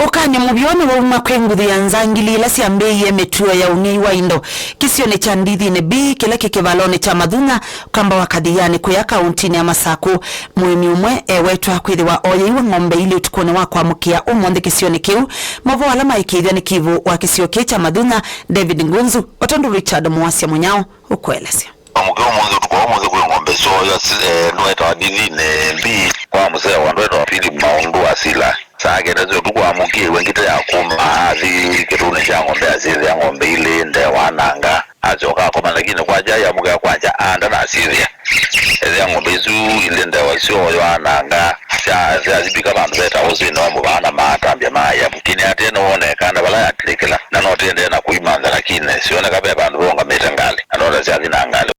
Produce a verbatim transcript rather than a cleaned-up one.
Ũkany'o mũvyũ nĩwauma kwĩ nguthu ya nzangili ila syambĩĩie mĩtuo ya ũng'ei wa indo kĩsionĩ kya Ndithinĩ B, kĩla kĩ kĩvalonĩ kya Mathunya, ũkamba wa Kathiani kũya kaũntinĩ ya Masaku. Mũĩmi ũmwe ewetwa kwĩthĩwa ooyeiwe ng'ombe ilĩ ũtukũnĩ wa kwamũkĩa ũmũnthĩ kĩsionĩ kĩu. Maũvoo ala maĩkĩĩthw'a nĩ kivũ wa kĩsio kĩĩ kya Mathunya, David Ngunzu, o tondũ Richard Mũasya Mũnyao ũkũelesya. Amũkĩa ũmũnthĩ ũtukũ wa ũmũnthĩ kwĩ ng'ombe syooywa si-, eh, ndwetawa Ndithinĩ B kwa mũseo wa ndwetawa Philip Maũndũ wa Sila. Saa kenda sya ũtukũ amũkĩiwe ngitĩ ya kũma, athi kĩtũnĩ kya ng'ombe asyĩthĩa ng'ombe ilĩ ndewa ananga, asyoka akoma, lakini kwakya yamũkĩa kwakya anda na asyĩthĩa. Ethĩa ng'ombe isu ilĩ ndewa syooywa ananga, sya-, syasivika vandũ vetawa ũsĩnĩ wa mũvaa na maatambya maaya. Kĩnĩ atene wonekana vala yatĩlĩkĩla, na no tĩendee na kũimantha, lakini syoneka ve vandũ veũngamĩte ngalĩ, na no ta syathi na ngalĩ.